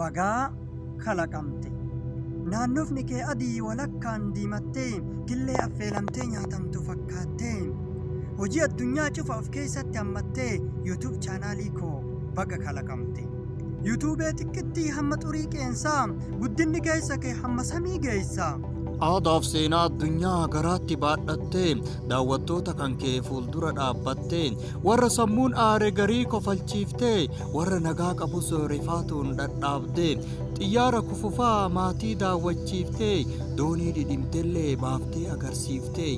Bagaa kalaqamte. Naannofni kee adii walakkaan diimattee killee affeelamtee nyaatamtu fakkaattee hojii addunyaa cufa of keessatti hammattee YouTube chaanaalii koo baga kalaqamte. Yuutuubee xiqqittii hamma xurii qeensaa guddinni keessa kee hamma samii geessa. Aadaaf seenaa addunyaa garaatti baadhattee daawwattoota kan kee fuuldura dhaabbattee warra sammuun aare garii kofalchiiftee warra nagaa qabus rifaatuun dhadhaabdee xiyyaara kufufaa maatii daawwachiiftee doonii dhidhimtellee baaftee agarsiiftee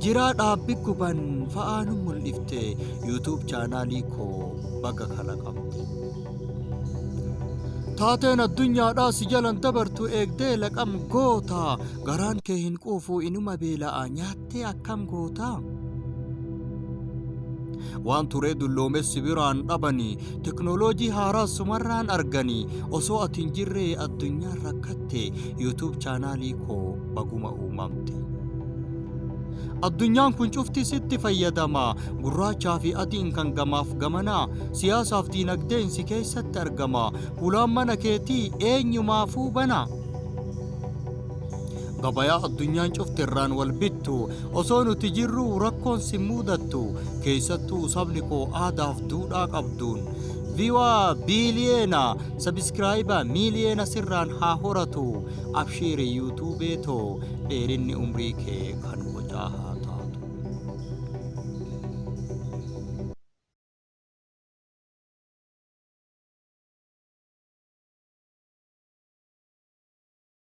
jiraa dhaabbi guban fa'aa nu mul'ifte YouTube chaanaalii koo baga kalaqamte. Taateen addunyaadhaa si jalan dabartu eegdee laqam goota garaan kee hin quufu inuma beela'a nyaattee akkam goota. Waan turee dulloomes si biraan dhabani teknooloojii haaraas sumarraan argani osoo ati hin jirree addunyaan rakkatte YouTube chaanaalii koo baguma uumamte. Addunyaan kun cufti sitti fayyadama gurraachaa fi adiin kan gamaaf gamanaa siyaasaaf diinagdeen si keessatti argama hulaan mana keetii eenyumaafuu bana. Gabayaa addunyaan cufti irraan wal bittu osoo nuti jirruu rakkoon si mudattu keessattuu sabni koo aadaaf duudhaa qabduun viewer biiliyeena subscriber miiliyeena sirraan haa horatu abshiiri yuutuubee too dheerinni umrii kee kan qocaa